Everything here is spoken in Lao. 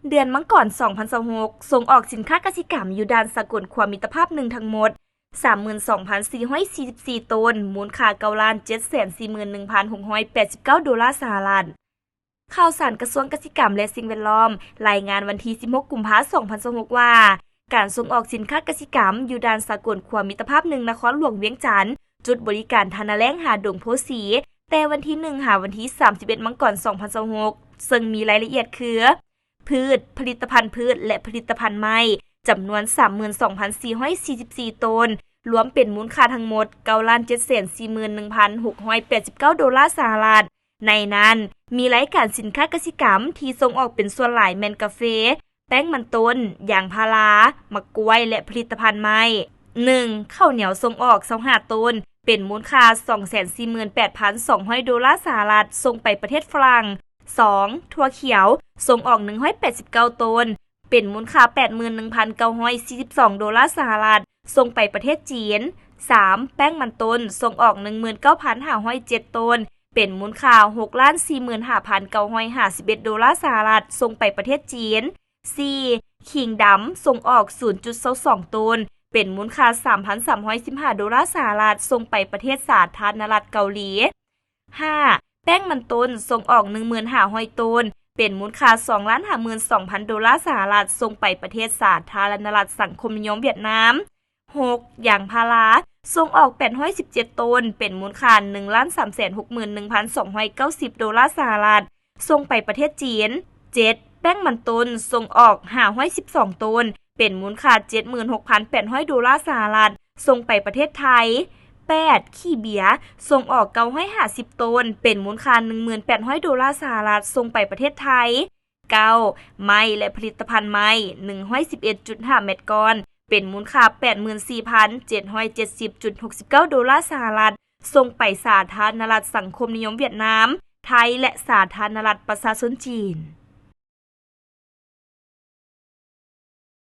ເດືອນມັງກອນ ສອງພັນຊາວຫົກ ສົ່ງອອກສິນຄ້າກະສິກຳຢູ່ດ່ານສາກົນຄວາມມິດຕະພາບ ໜຶ່ງ ທັງໝົດ ສາມໝື່ນສອງພັນສີ່ຮ້ອຍສີ່ສິບສີ່ໂຕນ, ມູນຄ່າ ເກົ້າລ້ານເຈັດແສນສີ່ໝື່ນໜຶ່ງພັນຫົກຮ້ອຍແປດສິບເກົ້າໂດລາສະຫະລັດ. ຂ່າວສານກະຊວງກະສິກຳ ແລະ ສິ່ງແວດລ້ອມ ລາຍງານວັນທີ ສິບຫົກ ກຸມພາ ສອງພັນຊາວຫົກ ວ່າ ການສົ່ງອອກສິນຄ້າກະສິກຳຢູ່ດ່ານສາກົນຄວາມມິດຕະພາບ ໜຶ່ງ ນະຄອນຫຼວງວຽງຈັນ, ຈຸດບໍລິການທ່ານາແລ້ງ ຫາດົງໂພສີ ແຕ່ວັນທີ ໜຶ່ງ ຫາວັນທີ ສາມສິບເອັດ ມັງກອນ ສອງພັນຊາວຫົກ ເຊິ່ງມີລາຍລະອຽດຄື ພືດ, ຜະລິດຕະພັນພືດ ແລະ ຜະລິດຕະພັນໄມ້ ຈຳນວນ ສາມໝື່ນສອງພັນສີ່ຮ້ອຍສີ່ສິບສີ່ໂຕນ, ລວມເປັນມູນຄ່າທັງໝົດ ເກົ້າລ້ານເຈັດແສນສີ່ໝື່ນໜຶ່ງພັນຫົກຮ້ອຍແປດສິບເກົ້າໂດລາສະຫະລັດ. ໃນນັ້ນ ມີລາຍການສິນຄ້າກະສິກຳທີ່ສົ່ງອອກເປັນສ່ວນຫຼາຍແມ່ນກາເຟ, ແປ້ງມັນຕົ້ນ, ຢາງພາລາ, ໝາກກ້ວຍ ແລະ ຜະລິດຕະພັນໄມ້. ໜຶ່ງ ເຂົ້າໜຽວສົ່ງອອກ ຊາວຫ້າໂຕນ, ເປັນມູນຄ່າ ສອງແສນສີ່ໝື່ນແປດພັນສອງຮ້ອຍໂດລາສະຫະລັດ, ສົ່ງໄປປະເທດຝຣັ່ງ. ສອງ ຖົ່ວຂຽວ ສົ່ງອອກ ໜຶ່ງຮ້ອຍແປດສິບເກົ້າໂຕນ, ເປັນມູນຄ່າ ແປດໝື່ນໜຶ່ງພັນເກົ້າຮ້ອຍສີ່ສິບສອງໂດລາສະຫະລັດ, ສົ່ງໄປປະເທດຈີນ. ສາມ ແປ້ງມັນຕົ້ນ ສົ່ງອອກ ໜຶ່ງໝື່ນເກົ້າພັນຫ້າຮ້ອຍເຈັດໂຕນ, ເປັນມູນຄ່າ ຫົກລ້ານສີ່ໝື່ນຫ້າພັນເກົ້າຮ້ອຍຫ້າສິບເອັດໂດລາສະຫະລັດ, ສົ່ງໄປປະເທດຈີນ. ສີ່ ຂີງດຳ ສົ່ງອອກ ສູນຈຸດຊາວສອງໂຕນ, ເປັນມູນຄ່າ ສາມພັນສາມຮ້ອຍສິບຫ້າໂດລາສະຫະລັດ, ສົ່ງໄປປະເທດສາທາລະນະລັດເກົາຫຼີ. ຫ້າ ແປ້ງມັນຕົ້ນ ສົ່ງອອກ ໜຶ່ງໝື່ນຫ້າຮ້ອຍໂຕນ, ເປັນມູນຄ່າ ສອງລ້ານຫ້າໝື່ນສອງພັນໂດລາສະຫະລັດ, ສົ່ງໄປປະເທດສາທາລະນະລັດສັງຄົມນິຍົມຫວຽດນາມ. ຫົກ ຢາງພາລາ ສົ່ງອອກ ແປດຮ້ອຍສິບເຈັດໂຕນ, ເປັນມູນຄ່າ ໜຶ່ງລ້ານສາມແສນຫົກໝື່ນໜຶ່ງພັນສອງຮ້ອຍເກົ້າສິບໂດລາສະຫະລັດ, ສົ່ງໄປປະເທດຈີນ. ເຈັດ ແປ້ງມັນຕົ້ນ ສົ່ງອອກ ຫ້າຮ້ອຍສິບສອງໂຕນ, ເປັນມູນຄ່າ ເຈັດໝື່ນຫົກພັນແປດຮ້ອຍໂດລາສະຫະລັດ, ສົ່ງໄປປະເທດໄທ. ແປດ ຂີ້ເບຍ ສົ່ງອອກ ເກົ້າຮ້ອຍຫ້າສິບໂຕນ, ເປັນມູນຄ່າ ໜຶ່ງໝື່ນແປດຮ້ອຍໂດລາສະຫະລັດ, ສົ່ງໄປປະເທດໄທ. ເກົ້າ ໄມ້ ແລະ ຜະລິດຕະພັນໄມ້ ໜຶ່ງຮ້ອຍສິບເອັດຈຸດຫ້າແມັດກ້ອນ, ເປັນມູນຄ່າ ແປດໝື່ນສີ່ພັນເຈັດຮ້ອຍເຈັດສິບຈຸດຫົກສິບເກົ້າໂດລາສະຫະລັດ, ສົ່ງໄປສາທາລະນະລັດສັງຄົມນິຍົມຫວຽດນາມ, ໄທ ແລະ ສາທາລະນະລັດປະຊາຊົນຈີນ.